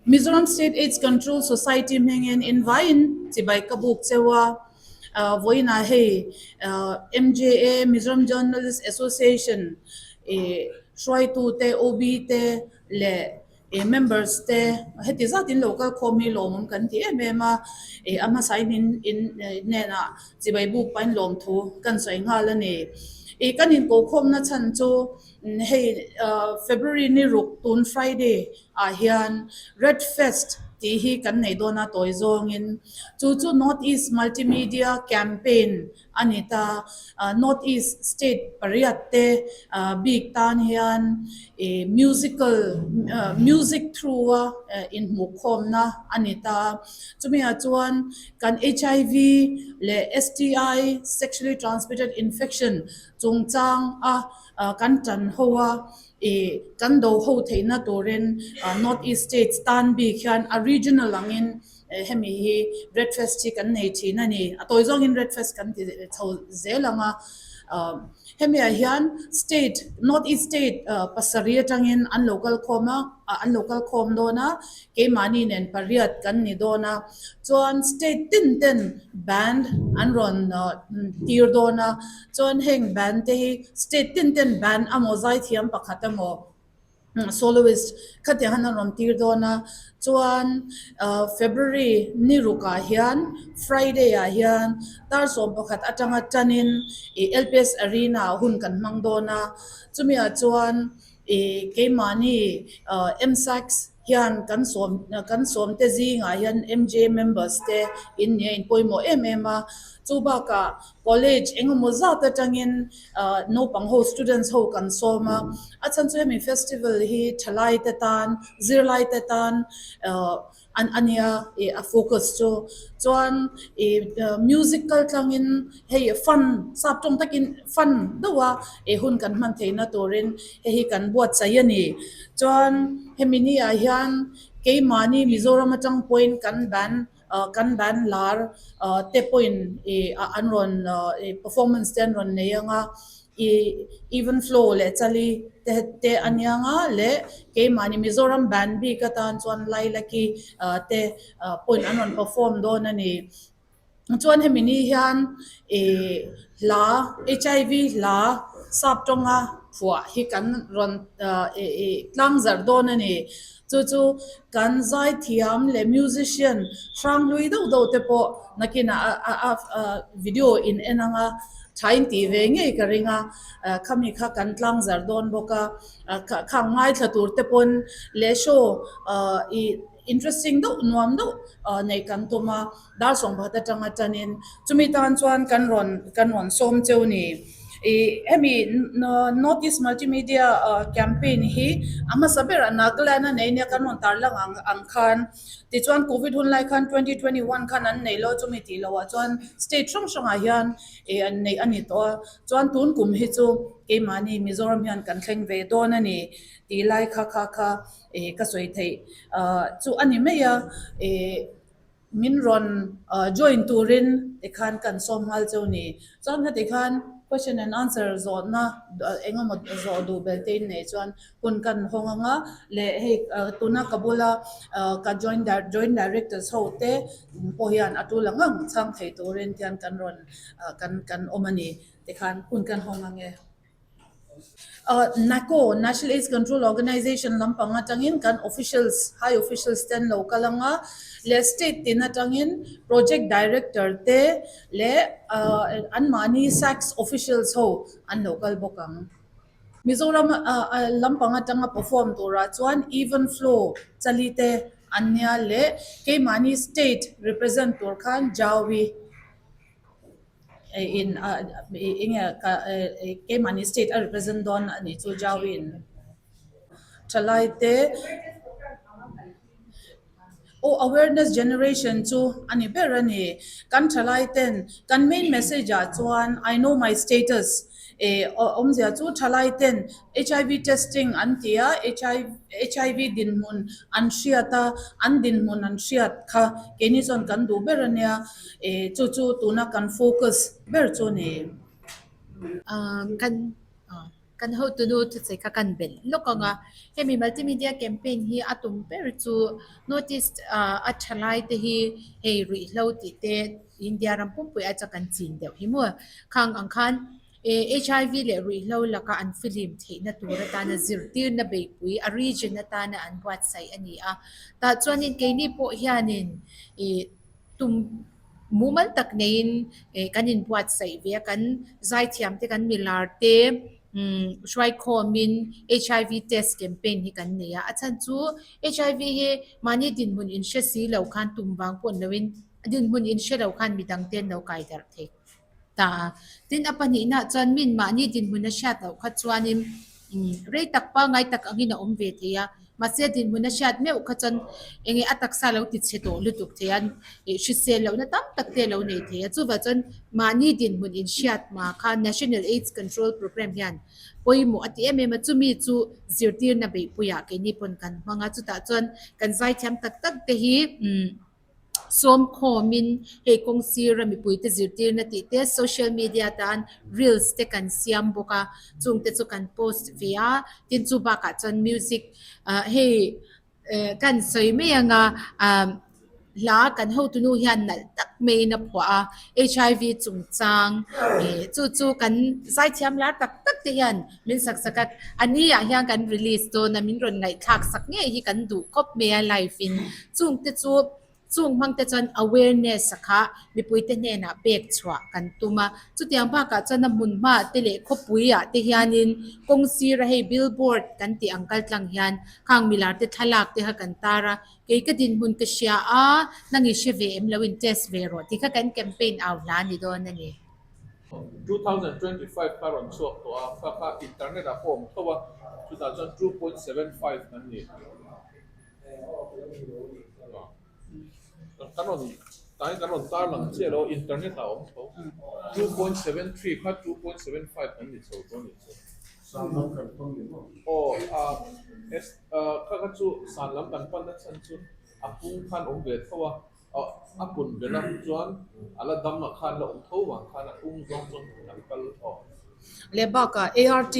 Mizoram State AIDS Control Society hmengin invaiin chibai ka buk cheu a, vawiinah hei MJA, Mizoram Journalist Association, hruaitute, OB te leh members te heti zatin lo kal khawm hi lawmawm kan ti em em a, a hmasain in in hnenah chibai buk pahin lawmthu kan sawi nghal a ni. Kan inkohkhawmna chhan chu Hei February ni ruk tun Friday ah hian Red Fest tih hi kan nei dawn a tawi zawngin chu chu North East Multimedia Campaign a ni ta. North East state pariat te bik tan hian musical music through a inhmuhkhawmna a ni ta. Chumi ah chuan kan HIV leh STI, Sexually Transmitted Infection, chungchang a kan tan ho a, ih kan do ho theihna turin North East States tan bik hian a regional angin hemi hi Red Fest hi kan nei thin a ni. A tawi zawngin Red Fest kan ti chho zel ang a, hemi ah hian state North East State pasarih atangin an lo kal khawm a, an lo kal khawm dawn a, keimahni nen pariat kan ni dawn a, chuan state tin ten band an rawn tir dawn a, Chuan heng band te hi state tin ten band amaw zaithiam pakhat emaw soloist khatiang han an rawn tir dawn a, chuan February ni rukah hian Friday ah hian tar 11 atanga tanin ih LPS Arena ah hun kan hmang dawn a, chumi ah chuan ih keimahni MSACS hian kan sawm kan sawm te zingah hian MJ members te in nia in pawimawh em em a, chu bakah college engemaw zat atangin ah naupang ho students ho kan sawm a, a chhan chu hemi festival hi thalai te tan zirlai te tan ah an a nia ih a focus chu chuan ih music kal tlangin hei fun sap tawng takin fun deuh a ih hun kan hman theihna turin hei hi kan buatsaih a ni chuan hemi ni ah hian keimahni Mizoram atang pawhin kan band ah kan band lar ah te pawhin ih an rawn ih performance te an rawn nei ang a Ih even flow leh chali te te a niang a leh keimahni Mizoram band bik atan chuan Lailaki te pawhin an rawn perform dawn a ni. Chuan hemi ni hian ih hla HIV hla sap tawnga phuah hi kan rawn ih tlang zarh dawn a ni. Chu chu kan zaithiam leh musician hranghlui deuh deuh te pawh nakinah a a video in en ang a, tha in tih ve ngei ka ring a, khami kha kan tlang zar dawn bawk a, khang ngaithla tur te pawn leh show ih interesting deuh nuam deuh neih kan tum a, dar 11 atanga tanin chumi tan chuan kan rawn kan rawn sawm cheu ni. Ih hemi North East Multimedia Campaign hi a hmasa berah Nagaland a nei nia kan rawn tarlang ang ang khan tichuan Covid hun lai khan 2021 khan an nei lo chumi tih loh ah chuan state hrang hrangah hian ih an neih a ni tawh a chuan tun kum hi chu keimahni Mizoram hian kan thleng ve dawn a ni tih lai kha kha kha ih ka sawi theih ah chu a ni mai a ih. Min rawn join turin tikhan kan sawm nghal cheu ni. Chuan heti khan question and answer zawhna eng emaw zawh duh bel te in nei chuan hun kan hawng ang a, leh hei tuna ka bula ka joint joint directors ho te pawh hian a tul ang ang chhang thei turin tian kan rawn kan kan awm a ni. Tikhan hun kan hawng ang e. NACO, National AIDS Control Organization, lampang atangin kan officials, high officials te an lo kal ang a, leh state tin atangin project director te leh anmahni SACS officials ho an lo kal bawk ang. Mizoram lampang atanga perform turah chuan even flow chali te an nia leh keimahni state represent tur khan Jawi. In enge keimahni state a represent dawn a nih chu Jawin thalai te aw awareness generation chu a ni ber a ni kan thalai ten kan main message ah chuan I know my status eh awmzia chu thalai ten HIV testing an ti a, HIV dinhmun an hriat a, an dinhmun an hriat kha keini chuan kan duh ber a nia, chu chu tuna kan focus ber chu a ni. Kan. Kan hotunu thuchei kha kan belh lawk ang a, hemi multimedia campaign hi a tum ber chu North East a tha lai te hi hei ruihhlo tih te India ram pumpui a chuan kan chin deuh hi maw? Khang ang khan HIV leh ruihhlo laka an fihlim theihna tur atana zirtirna beihpui a region atana an buatsaih a ni a. Tah chuanin keini pawh hianin ih tum mumal tak neiin ih kan inbuatsaih ve a, kan zaithiam te kan milar te umm hruaikhawmin HIV test campaign hi kan nei a. A chhan chu HIV hi mahni dinhmun inhre si lo khan tum vang pawh ni loin dinhmun inhre lo khan midang te an lo kai darh thei. ta a. Tin, a pahnihnaah chuan min mahni dinhmun a hriat loh kha chuanin rei tak pangngai tak angin a awm ve thei a, mahse dinhmun a hriat meuh kha chuan enge a taksa lo ti chhe tawh lutuk thei a, hrisel lohna tam tak te a lo nei thei a. Chuvah chuan mahni dinhmun inhriat hma kha National AIDS Control Programme hian pawimawh a ti em em a, chumi chu zirtirna beihpuiah keini pawn kan hmang a, chutah chuan kan zaithiam tak tak te hi. Sawmkhawmin hei kawng sira mipuite zirtirna tih te social media tan reels te kan siam bawk a, chungte chu kan post ve a, tin chu bakah chuan music ah hei eh kan sawi mai ang a ah hla kan hotunu hian nalh tak maiin a phuah a, HIV chungchang eh chu chu kan zaithiam lar tak tak te hian min sak sak a, a ni ah hian kan release dawn a min rawn ngaihthlak sak ngei hi kan duh khawp mai a live in chung te chu chung hmang te chuan awareness a kha mipui te hnenah pek chhuah kan tum a chutiang bakah chuan a hmun hma te leh khawpui ah te hianin kawng sira hei billboard kan tih ang kal tlang hian khang milar te thlalak te kha kan tar a kei ka dinhmun ka hria a nang i hre ve em lo in test ve rawh tih kha kan campaign au hla a ni dawn a ni. 2025 kha rawn chhuak tawh a, kha kha internet ah pawh a awm tho a, chutah chuan 2.75 kan ni. Kan rawn tlai kan rawn tar lang chiah lo internet ah a awm tho 2.73 kha 2.75 kan ni chho tawh a nih chu. Aw a kha kha chu san lam kan panna chhan chu a pung khan awm ve tho a. A pun belh a chuan a la dam ah khan la awm tho vang khan a pung zawng chuan an kal aw. Leh bakah ART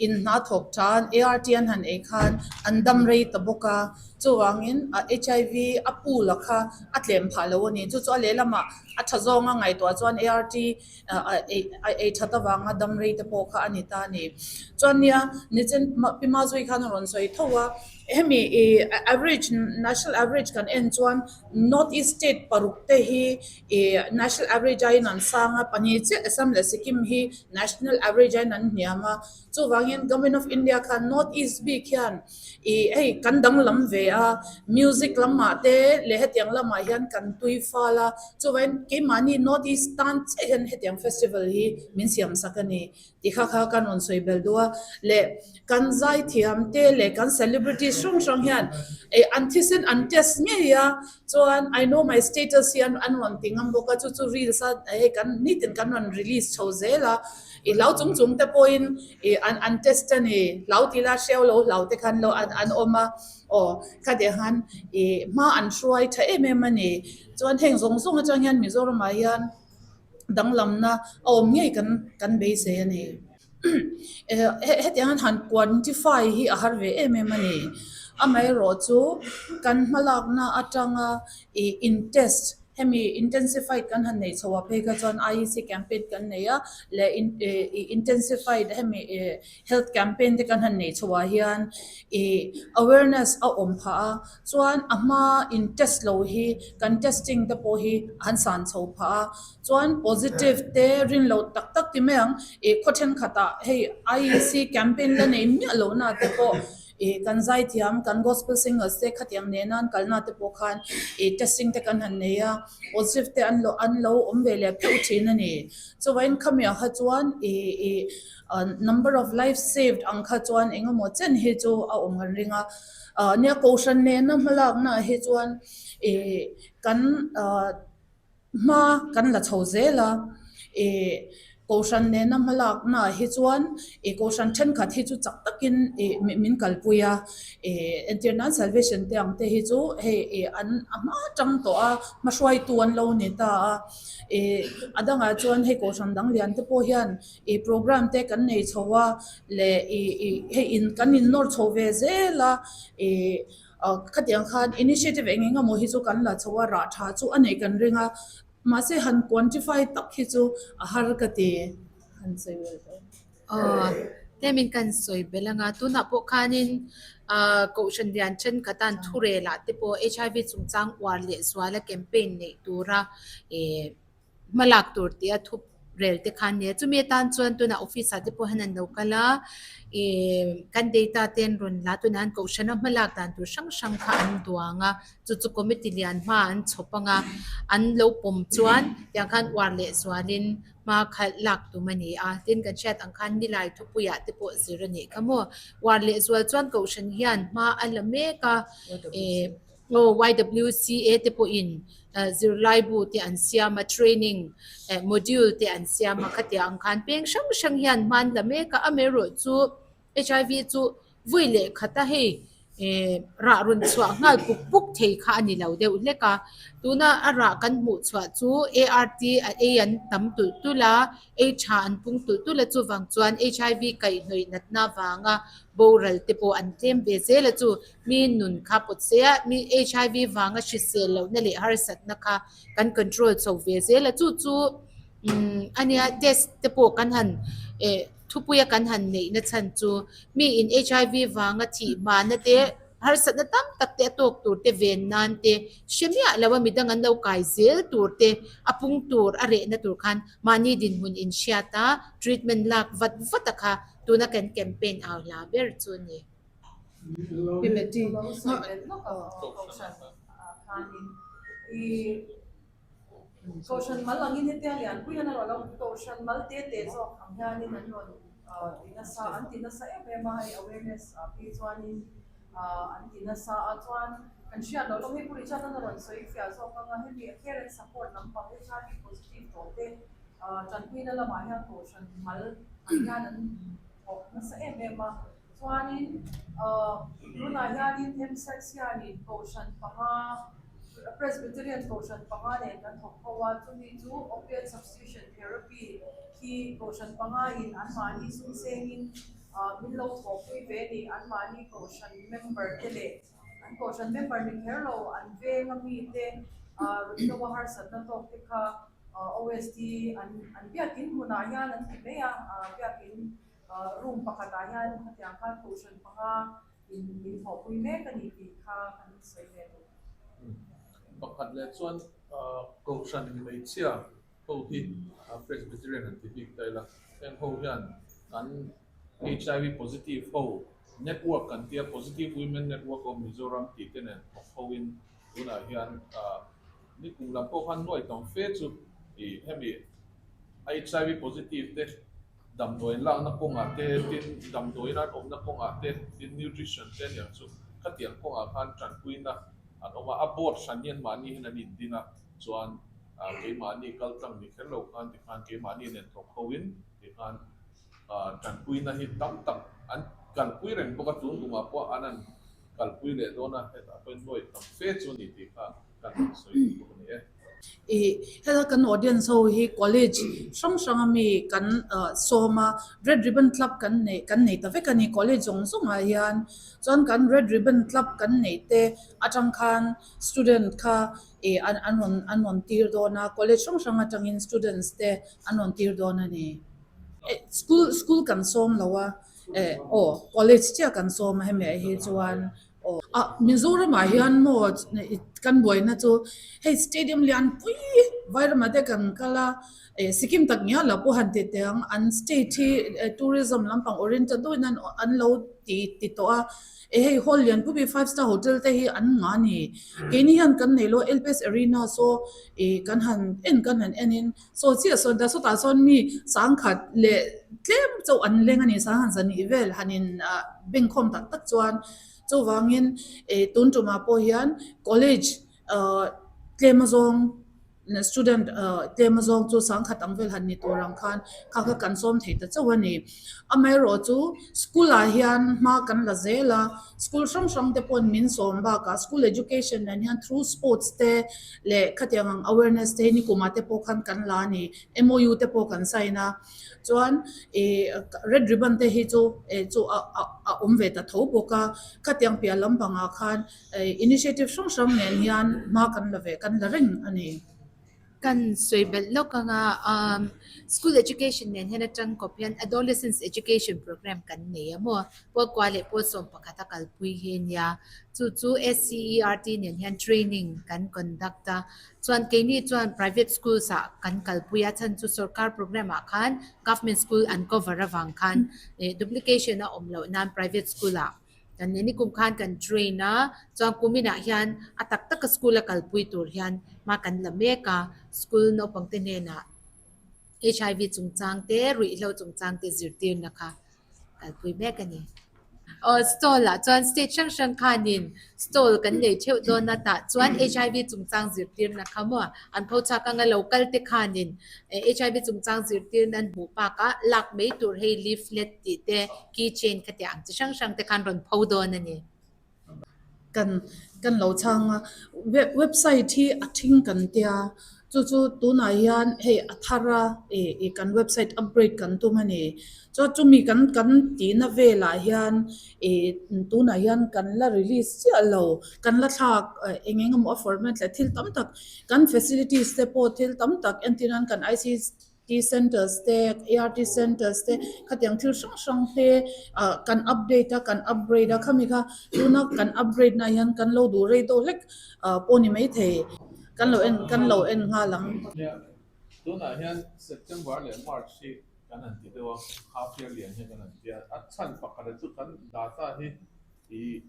in hna thawk tan ART an han ei khan an dam rei ta bawk a, chuvangin a HIV a pool a kha a tlem phah lo a ni. Chu chu a lehlamah a tha zawnga ngaihtuah chuan ART a ei that avanga dam rei te pawh kha a ni ta a ni. Chuan nia nichin Pi Mazui khan a rawn sawi tho a. Hemi i average national average kan en chuan North East state paruk te hi i national average aiin an sang a, pahnih chiah Assam leh Sikkim hi national average aiin an hniam a. Chuvangin Government of India khan North East bik hian i hei kan danglam ve a, music lamah te leh hetiang lamah hian kan tui fal a, chuvangin keimahni North East tan chiah hian hetiang festival hi min siam sak a ni. Ti kha kha kan rawn sawi belh duh a, leh kan zaithiam te leh kan celebrities hrang hrang hian eh an thisen an test ngei a, chuan I know my status hi an an rawn ti ngam bawk a, chu chu reels a hei kan nitin kan rawn release chho zel a, i hlau chung chung te pawhin ih an an test a ni, hlau ti la hreu lo hlau te khan lo an an awm a, aw khatiang khan ih hma an hruai tha em em a ni, chuan heng zawng zawng atang hian Mizoramah hian. danglamna a awm ngei kan kan beisei a ni. Hetiang han quantify hi a har ve em em a ni. Amaherawh chu kan hmalakna atanga ih in test hemi intensified kan han neih chhoh ah phei kha chuan IEC campaign kan nei a leh ih intensified hemi ih health campaign te kan han neih chhoh ah hian ih awareness a awm phah a. Chuan a hma in test lo hi kan testing te pawh hi an san chho phah a, chuan positive te rin lo tak tak ti mai ang ih khaw thenkhatah hei IEC campaign la nei miah lo na te pawh ih kan zaithiam kan gospel singers te khatiang nena an kalna te pawh khan ih testing te kan han nei a, positive te an lo an lo awm ve leh pheuh thin a ni. Chuvangin khamiah kha chuan ih ih number of life saved ang kha chuan eng emaw chen hi chu a awm kan ring a. Ah nia kohhran nena hmalakna ah hi chuan ih kan ah hma kan la chho zel a ih. Kohhran nena hmalaknaah hi chuan ih Kohhran thenkhat hi chu chak takin ih min kalpui a, ih entir nan Salvation te ang te hi chu hei ih an a hma tang tawh a, hmahruaitu an lo ni ta a, ih a dangah chuan hei Kohhran dang lian te pawh hian ih program te kan nei chho a leh ih ih hei in kan innawr chho ve zel a, ih khatiang khan initiative eng eng emaw hi chu kan la chho a, rah tha chu a neih kan ring a. Mahse han quantify tak hi chu a har ka ti. Han sawi vel tawh. Aw, tlemin kan sawi belh anga tunah pawh khanin Kohhran lian thenkhat an thurelah te pawh HIV chungchang uar leh zuala campaign neih tura hmalak tur tia thu rel te khan nia. Chumi atan chuan tunah office ah te pawh hian an lo kal a, kan data te an rawn la tunah an Kohhrana hmalak dan tur hrang hrang kha an duang a. Chu chu committee lian hma an chhawp anga an lo pawm chuan tiang khan uar leh zualin hma khalh lak tum a ni a. Tin, kan hriat ang khan nilai thupuiah te pawh zir a nih kha maw. Uar leh zual chuan Kohhran hian hma a la mek a, eh aw YWCA te pawhin zirlaibu te an siam a, training module te an siam a, khatiang ang khan peng hrang hrang hian hma an la mek a, amaherawhchu HIV chu Vui leh khat a hei rah rawn chhuah nghal puk puk thei kha a ni lo deuh hlek a. Tuna a rah kan hmuh chhuah chu ART a ei an tam tulh tulh a, ei tha an pung tulh tulh a chuvang chuan HIV kaihhnawih natna vanga boral te pawh an tlem ve zel a chu mi nun kha pawt se a, mi HIV vanga hrisel lohna leh harsatna kha kan control chho ve zel a chu chu a nia test te pawh kan han eh. Thupuia kan han neihna chhan chu mi in HIV vanga thih hmana te, harsatna tam tak te a tawk tur te ven nan te, hre miah lo a midang an lo kai zel tur te, a pung tur a rehna tur khan mahni dinhmun inhriat a treatment lak vat vat a kha tuna kan campaign au hla ber chu a ni. Kohhran mal angin hetia lianpui hian a rawn awm, Kohhran mal te te zawk ang hianin an rawn ti nasa, an ti nasa em em a, hei awareness ah phei chuanin an ti nasa a, chuan kan hriat loh lawm hei Pu Richard-a'n a rawn sawi fiah zawk ang a, hemi care and support lampang HIV positive tawh te tanpuina lamah hian Kohhran mal ang hian an thawk nasa em em a, Chuanin tunah hianin MSACS hianin Kohhran panga, Presbyterian Kohhran panga nen kan thawk ho a, chumi chu Opiate Substitution Therapy khi Kohhran panga in anmahni sum sengin min lo thawhpui ve a ni. Anmahni Kohhran member te leh an Kohhran member ni kher lo an veng a mi te ruihhlo a harsatna tawk te kha OST an biakin hmunah hian an ti mai a, biakin Room pakhatah hian khatiang khan kohhran panga in min thawhpui mek a ni tih kha kan sawi ve duh. Pakhat leh chuan kohhran hmeichhia ho hi Presbyterian an ti bik ta ila, heng ho hian kan HIV positive ho network kan tia Positive Women Network of Mizoram tih te nen thawk ho in tunah hian nikum lam pawh khan nuai tam fe chu hemi HIV positive te Damdawiin lakna kawngah te, tin damdawiin an awmna kawngah te, tin nutrition te aniang chu khatiang kawngah khan tanpuina an awm a, a board hran hian mahni hian an indin a, chuan keimahni kal tlang ni kher lo khan tikhan keimahni nen thawk ho in tikhan tanpuina hi tam tak an kalpui reng bawk a, tun kumah pawh an han kalpui leh dawn a, hetah pawhin nuai tam fe chu a ni tih kha kan rawn sawi duh bawk a ni e. Ih, heta kan audience ho hi college hrang hrang a mi kan sawm a, Red Ribbon Club kan neih kan nei ta vek a ni college zawng zawng ah hian. Chuan kan Red Ribbon Club kan neih te atang khan student kha ih an an rawn an rawn tir dawn a, college hrang hrang atangin students te an rawn tir dawn a ni. School school kan sawm lo a, eh aw college chiah kan sawm a hemi ah hi chuan. Ah Mizoramah hian maw kan buaina chu hei stadium lian pui Vairamah te kan kal a eh Sikkim tak ngial lo pawh han ti teh ang an state hi tourism lampang oriented deuhin an an lo ti ti tawh a eh hei hall lian pui pui five star hotel te hi an ngah a ni keini hian kan nei lo LPS Arena saw ih kan han en kan han en in saw chiah sawn ta sawtah sawn mi sangkhat leh tlem chauh an leng a ni sanghan zahnih vel han in ah bengkhawm tak tak chuan. Chuvangin eh tun tumah pawh hian college ah tlem azawng Student tlem azawng chu sangkhat ang vel han ni tur ang khan kha kha kan sawm thei ta chauh a ni. Amaherawh chu school ah hian hma kan la zel a, school hrang hrang te pawhin min sawm bakah school education nen hian through sports te leh khatiang ang awareness te hi nikumah te pawh khan kan la a ni, MOU te pawh kan sign a. Chuan ih red ribbon te hi chu eh chu a a awm ve ta tho bawk a, khatiang piah lampangah khan Initiative hrang hrang nen hian hma kan la ve kan la reng a ni. Kan sawi belh lawk ang a, school education nen hian atang kawp hian adolescence education program kan nei a maw? Pawlkua leh Pawlsawm pakhat a kalpui hi a nia. Chu chu SCERT nen hian training kan conduct a. Chuan keini chuan private schools ah kan kalpui a, chhan chu sorkar program ah khan government school an cover avang khan duplication a awm loh nan private school ah Kan ni nikum khan kan train a, chuan kuminah hian a tak taka school a kalpui tur hian hma kan la mek a, school naupangte hnenah HIV chungchang te, ruihhlo chungchang te zirtirna kha kalpui mek a ni. Aw stall ah chuan state hrang hrang khanin stall kan nei theuh dawn a tah chuan HIV chungchang zirtirna kha maw an pho chhuak anga lo kal te khanin HIV chungchang zirtirna an hmuh bakah lak mai tur hei leaflet tih te Key chain kha tih ang chi hrang hrang te khan rawn pho dawn a ni. Kan kan lo chhang a, web website hi a thing kan tia, chu chu tunah hian hei a thar a ih ih kan website upgrade kan tum a ni. Chuan chumi kan kan tihna velah hian ih tunah hian kan la release chiah lo, kan la thlak eng eng emaw a format leh thil tam tak kan facilities te pawh thil tam tak entir nan kan ICT centers te, ART centers te khatiang thil hrang hrang te ah kan update a kan upgrade a khami kha tuna kan upgrade na hian kan lo duh rei deuh hlek ah pawh ni maithei kan lo en kan lo en nghal ang. Nia, tunah hian September leh March hi kan han ti deuh a, half year lian hian kan han ti a, a chhan pakhat chu kan data hi ih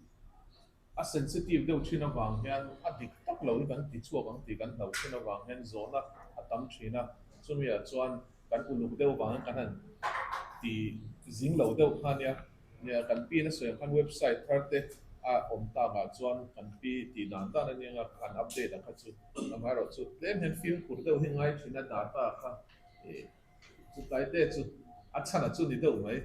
A sensitive deuh thin avang hian a dik tak lo hi kan ti chhuak ang tih kan hlauh thin avang hian zawhna a tam thin a, chumi ah chuan kan uluk deuh avangin kan han ti zing lo deuh kha nia. Nia kan pi in a sawi ang khan website thar te a awm tak ah chuan kan pi tih dan dan a nia nga kan update ang kha chu amaherawhchu tlem hian fimkhur deuh hi ngai thin a data kha ih Chu tlaite chu a chhan a chu ni deuh mai.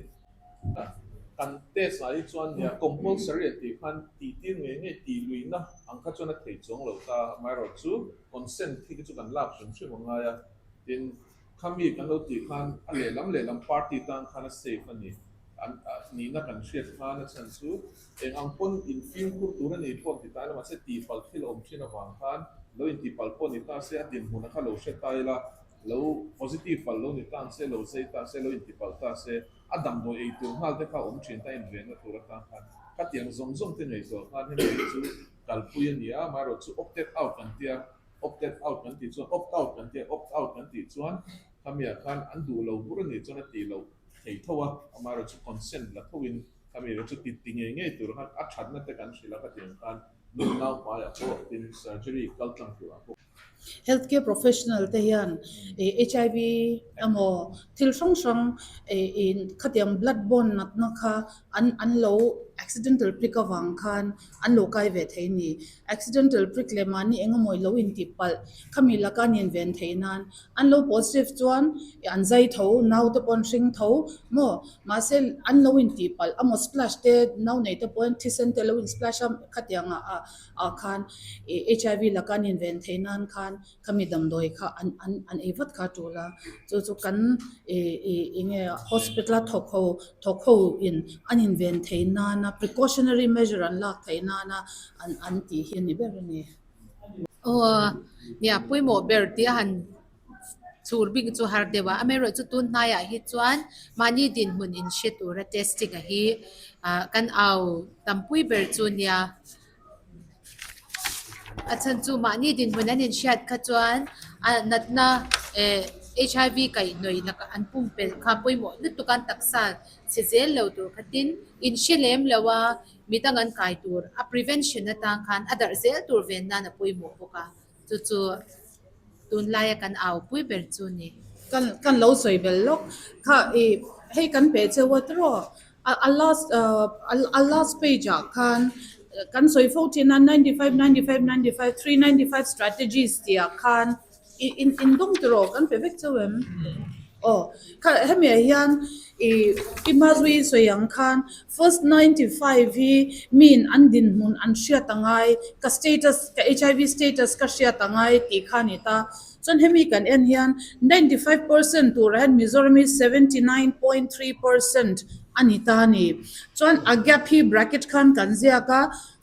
Kan test ah hi chuan nia compulsory a tih khan tih tir ngei ngei tih luihna ang kha chuan a thei chuang lo ta. Amaherawh chu consent hi chu kan lak hrim hrim a ngai a. Tin, khami kan lo tih khan a lehlam lehlam party tan khan a safe a ni. An nihna kan hriat khan a chhan chu eng ang pawn infimkhur tur a ni pawh ti ta ila mahse tihpalh thil a awm thin avang khan lo intihpalh pawh ni ta se a dinhmun a kha lo hre ta ila. Lo positive palh lo ni ta ang se, lo zei ta se, lo inti palh ta se, a damdawi ei tur nghal te kha awm thin ta invenna tur atan khan khatiang zawng zawng te ngaihtuah khan hemi hi chu kalpui a ni a, amaherawh chu opted out kan tia, opted out kan tih chuan opt out kan tia, opt out kan tih chuan khamiah khan an duh lo bur a nih chuan a tih loh thei tho a, amaherawh chu consent la tho in khami chu ti ti ngei ngei tur khan a thatna te kan hrilh a khatiang khan nu nau hmaiah pawh tin surgery kal tlang turah pawh. Health care professional te hian HIV emaw thil hrang hrang khatiang blood borne natna kha an an lo accidental prick avang khan an lo kai ve thei a ni. Accidental prick leh mahni eng emaw lo intih palh khami laka an inven theih nan an lo positive chuan an zai tho, naute pawh an hring tho maw mahse an lo intih palh emaw splash te nau nei te pawhin thisen te lo in splash a khatiang ah ah khan ih HIV laka an inven theih nan khan khami damdawi kha an an an ei vat kha a tul a, chu chu kan ih ih eng nge hospital a thawk ho thawk ho in an inven theih nana precautionary measure an lak theih nana an an tih hi a ni ber a ni. Aw nia pawimawh ber tih a han chhur bik chu har deuh a, amaherawhchu tun hnaiah hi chuan mahni dinhmun inhre tura testing a hi ah kan au tampui ber chu nia. A chhan chu mahni dinhmun an inhriat kha chuan a natna eh HIV kaihhnawih lakah an pumpelh kha pawimawh lutuk a, an taksa chhe zel lo tur khatin inhre lem lo a, midang an kai tur a prevention atang khan a darh zel tur ven nan a pawimawh bawk a, chu chu tunlaia kan au pui ber chu a ni. Kan kan lo sawi bel lawk kha ih hei kan pe cheu a tiraw A last a last page ah khan kan sawi fo thin a 95 95 95 395 strategies tih ah khan. In in dawng tiraw kan pe vek chauh em? Aw kha hemi ah hian ih i hmazui sawi ang khan first 95 hi miin an dinhmun an hriat a ngai ka status ka HIV status ka hriat a ngai tih kha a ni ta. Chuan hemi kan en hian 95% turah hian Mizoram hi 79.3% a ni ta a ni. Chuan a gap hi bracket khan kan ziak a.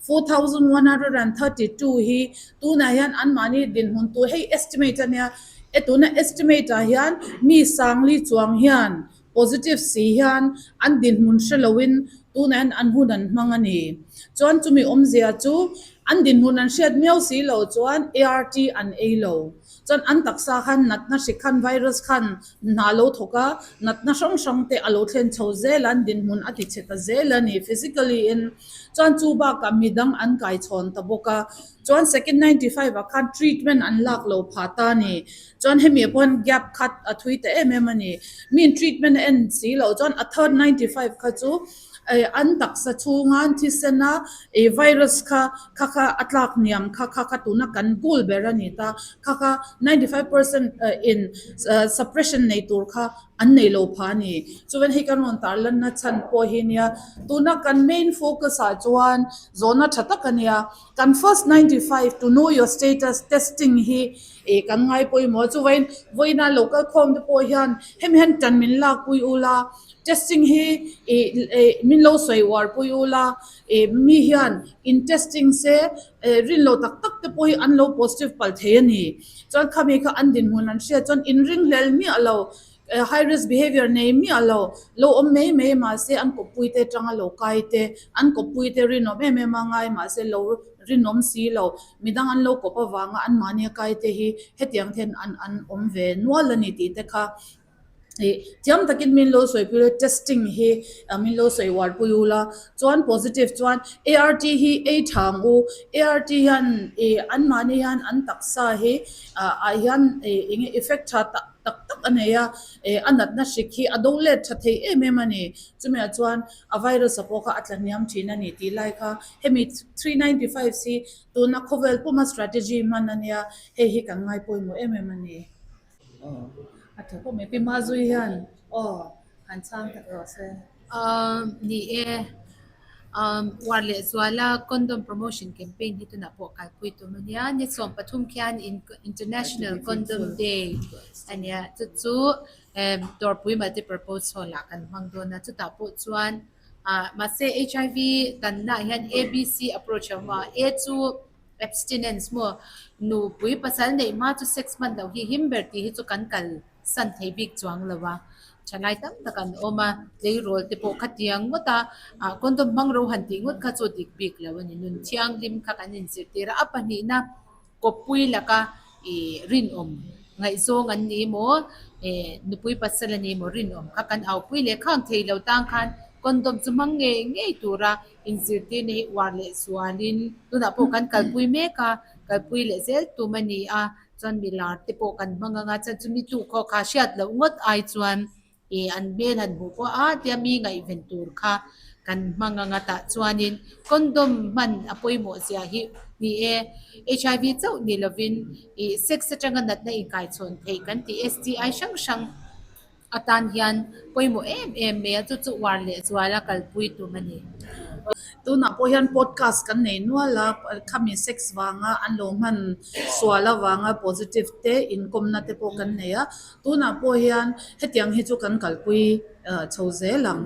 4132 hi tunah hian anmahni dinhmun tur hei estimate a nia e tuna estimate ah hian mi sangli chuang hian positive si hian an dinhmun hre loin tunah hian an hun an hmang a ni. Chuan chumi awmzia chu an dinhmun an hriat miau si lo chuan ART an ei lo. Chuan an taksa khan natna hri khan virus khan hna a lo thawk a, natna hrang hrang te a lo thlen chho zel a, an dinhmun a ti chhe ta zel a ni physically in. Chuan chu bakah midang an kai chhawn ta bawk a, chuan second 95 ah khan treatment an lak lo phah ta a ni. Chuan hemi ah pawh hian gap khat a thui ta em em a ni. Miin treatment a en si loh chuan a third 95 kha chu an taksa chhunga an thisen a virus kha kha kha a tlak hniam kha kha kha tuna kan goal ber a ni ta. Kha kha 95% in suppression nei tur kha an nei lo pha a ni. Chuan hei kan rawn tar lanna chhan pawh hi nia tuna kan main focus ah chuan zawhna tha tak a nia. Kan first 95 to know your status testing hi ih kan ngai pawimawh a chuvain vawiina lo kal khawm te pawh hian hemi hian tan min lak pui ula testing hi ih ih min lo sawi uar pui ula ih mi hian in testing se ih rin lo tak tak te pawh hi an lo positive palh thei a ni. Chuan khami kha an dinhmun an hriat chuan in ringhlel miah lo High risk behavior nei miah lo, lo awm mai mai mahse an kawppui te atanga lo kai te, an kawppui te rinawm em em a ngai mahse lo rinawm si lo, midang an lo kawp avanga an mahni a kai te hi hetiang te hian an an awm ve nual a ni tih te kha ih thiam takin min lo sawi pui a, testing hi min lo sawi uar pui ula, chuan positive chuan ART hi ei tha ang u, ART hian ih an mahni hian an taksa hi ah hian ih eng nge effect tha tak. tak tak a nei a, eh a natna hrik hi a do let tha thei em em a ni. Chumiah chuan a virus a pawh kha a tla hniam thin a ni tih lai kha hemi 395 hi tuna khawvel puma strategy hman a nia, hei hi kan ngai pawimawh em em a ni. Aw a tha khawp mai. Pi Mazui hian aw han chhang tak rawh se. Ni e, uar leh zuala condom promotion campaign hi tunah pawh kalpui tum a nia. Ni 13 khian International Condom Day a nia. Chu chu dawrpui multipurpose hall ah kan hmang dawn a. Chutah pawh chuan mahse HIV dannaah hian ABC approach a awm a. A chu abstinence maw, nupui pasal neih hma chu sex hman loh hi him ber tih hi chu kan kal. san thei bik chuang lo a, thalai tam tak an awm a, tleirawl te pawh khatiang ngawt a, ah condom hmang ro han tih ngawt kha chu dik bik lo a ni, nun thianghlim kha kan inzirtir a, a pahnihna kawppui laka ih rinawm ngaihzawng an ni maw eh nupui pasal a ni maw rinawm kha kan aupui leh khang thei lo tang khan condom chu hmang ngei ngei tura inzirtirna hi uar leh sualin tunah pawh kan kalpui mek a, kalpui leh zel tum a ni a. Chuan mi lar te pawh kan hmang anga chuan chumi tu khaw kha hriat loh ngawt ai chuan ih an hmel han hmuh pawh a tia mi ngaihven tur kha kan hmang anga tah chuanin condom hman a pawimawh zia hi ni e. HIV chauh ni lovin ih sex atanga natna inkaichhawn theih kan tih STI hrang hrang Atan hian pawimawh em em mai a, chu chu uar leh zual a kalpui tum a ni. Tunah pawh hian podcast kan nei nual a, khami sex vanga an lo hman sual avanga positive te inkawmna te pawh kan nei a, tunah pawh hian hetiang hi chu kan kalpui chho zel ang.